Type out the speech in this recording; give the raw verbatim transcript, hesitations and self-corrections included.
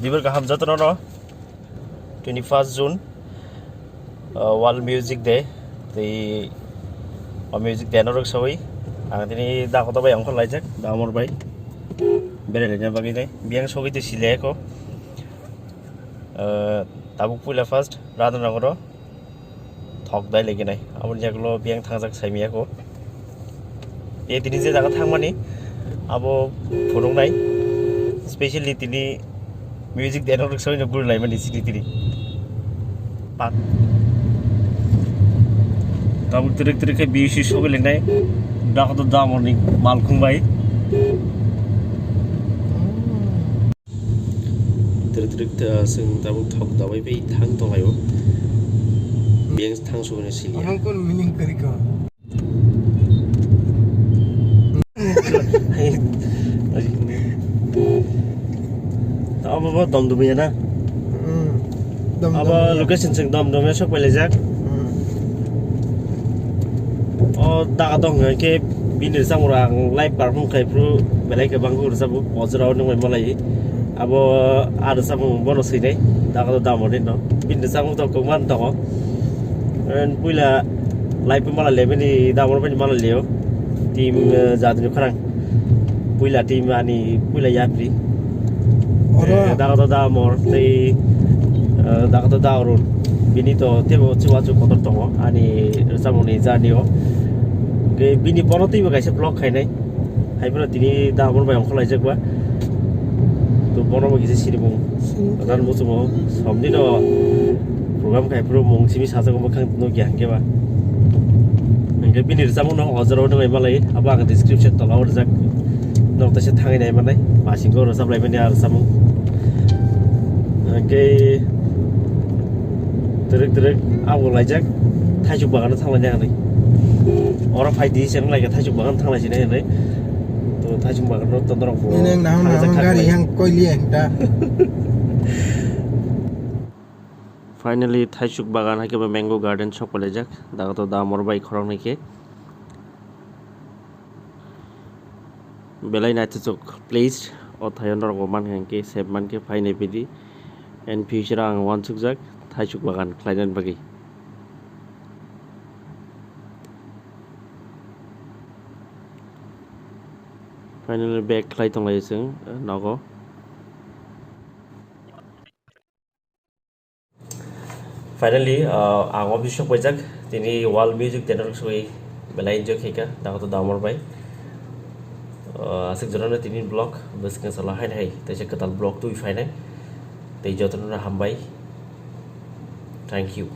Dibor kaham jotono no twenty first June, uh, World Music Day. Tei o Music Day no rwksawi ang tini dakoto bai ongkhor laijak, damor bai berai laina bagwi nai. Biyang sogwi tei sile eko, uh, tabuk puila first Radhanagaro thok dai leginai. Aboni yagulo biyang thangjak saimiyako. E tini je jaga thangmani abo phunuknai, specially tini music deno rwksawi no guri laimani sini tini. Pat. Tabuk tirik tirik khe B U C sogwi lenai. Dakoto damorni malkhung bai. Trik trik, uh, sing tabuk thok dabai bai thang tong laio. Biyang thang sugune sili. Orang pun meaning kari ka. Abo bo dom dom ya na. Hmm. Dom abo dom ya. Location sing dom dom ya sok pai laijak. Hmm. O daga dong hwnkhe bini rwchapmung ang live perform khai phuru belai khe bangkhe rwchapo, o jorao nungbai malai. Abo a rwchapmung bono swinai, daga do damoni no. Bini rwchapmung to kwbangma tongo. Puila live mala le bini damor bini mala leo. Team, eh, jadini khorang. Puila team ani puila yapri. Oro. Eh, daga do damor tei, eh, daga do da orun. Bini to tebo chubachu kotor tongo ani rwchapmungni journey o. Hwnkhe bini bono teibo kaisa vlog khainai. Haiphano tini damor bai ongkhor laijak ba. To bono bo kisa siri mung. Sini. Ran muchungo somni no program khai phuru mung simi sajak bwkhang nukya hwnkhe ba. Hwnkhe bini rwchapmung no o jorao nungbai malai. Abo ang description tola o rwjak. Nok taisa thangwi nai manai. Masing go rwchap lai mani a rwchapmung. Hwnkhe twrwk twrwk abo laijak. Thaisuk bagano thang lainai hinwi. Oro phai di se wng lai khe thaisuk bagano thang lai sinai hinwi. To thaisuk bagano to norok bo. Nini nang nang thang jak gari thang yang koi liya ta. Finally, thaisuk bagan hai khe bo mango garden sok palaijak. Daga to damor bai khoroknwi khe. Belai naithothok place o thaio norok bo mankha hwnkhe sep mankhe phainai phaidi. And future o ang uansukjak thaisuk bagan khlainani bagwi. Finally back khlai tonglaio chwng, eh, nogo. Finally, uh, ang office sok paijak, tini World Music Day no rwksogwi belai enjoy khaika, dakoto damor bai. Uh, aswk jorano tini vlog bwskang salo haino hai, teisa kwtal vlog twi phainai, tei jotono hambai. Thank you.